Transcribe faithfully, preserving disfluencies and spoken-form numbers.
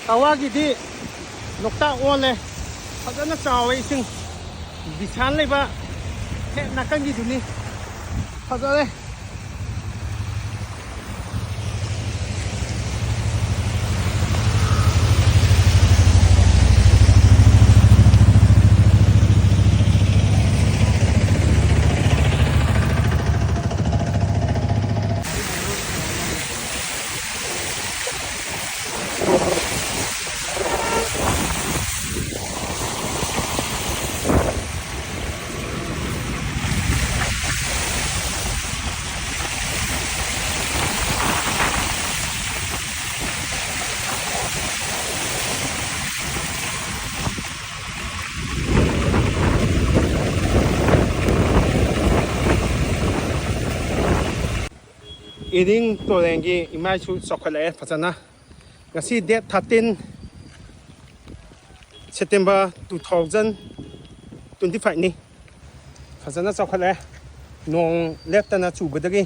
ꯇꯋꯥꯒꯤꯗꯤ ꯂꯣꯛꯇꯥꯛ ꯑꯣꯜꯂꯦ꯫ ꯐꯖꯅ ꯆꯥꯎꯋꯦ ꯏꯁꯤꯡ꯫ ꯕꯤꯁꯥꯜ ꯂꯩꯕ ꯍꯦꯛ ꯅꯥꯀꯟꯒꯤꯗꯨꯅꯤ꯫ ꯐꯖꯔꯦ꯫ ꯏꯔꯤꯡ ꯇꯨꯔꯦꯜꯒꯤ ꯏꯃꯥꯏꯁꯨ ꯆꯥꯎꯈꯠꯂꯛꯑꯦ ꯐꯖꯅ꯫ ꯉꯁꯤ date thirteen September two thousand twenty five ꯅꯤ꯫ ꯐꯖꯅ ꯆꯥꯎꯈꯠꯂꯦ꯫ ꯅꯣꯡ ꯂꯦꯞꯇꯅ ꯆꯨꯕꯗꯒꯤ